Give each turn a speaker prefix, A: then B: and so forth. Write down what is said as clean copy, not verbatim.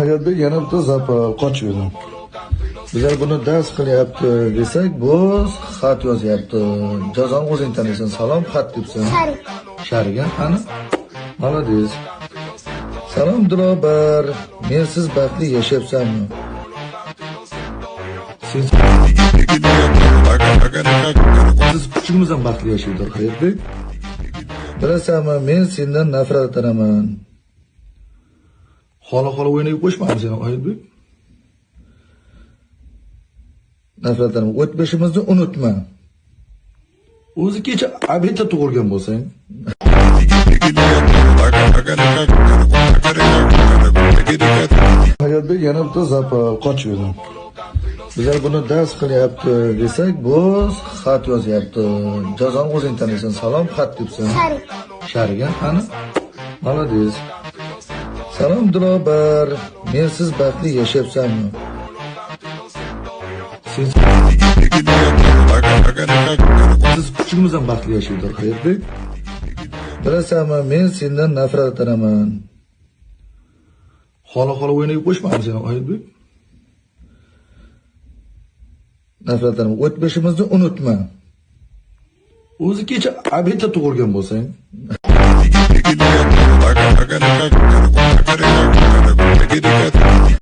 A: Hayotbek yana bitta zapal qochib yurdi. Bizlar buni dars qilyapti desak, bu xat yozyapti. Jazoni o'zing taniysan. Salom xat debsan.
B: Sharik.
A: Shariga qani? Молодец. Salom Dilobar, mensiz baxtli yashayapsanmi? Sen siz kuchugimiz ham baxtli yashaydi, Hayotbek. Bilasanmi, men sendan nafratlanaman. Xola-xola o'yinga qo'shmadim seni, Hayotbek. Nafratlanaman. O'tmishimizni unutma. O'zi kecha обедda tug'ilgan bo'lsang. Hayotbek yana bitta zapal qochib yurdi. Bizlar buni dars qilyapti desak, bu xat yozyapti. Jazoni o'zing taniysan. Salom xat debsan.
B: Sharik.
A: Shariga qani? Молодец. Salom Dilobar, mensiz baxtli yashayapsanmi? Sen siz kuchugimiz ham baxtli yashaydi, Hayotbek. Bilasanmi, men sendan nafratlanaman. Xola-xola o'yinga qo'shmadim seni, Hayotbek. Nafratlanaman. O'tmishimizni unutma. O'zi kecha обедda tug'ilgan bo'lsang.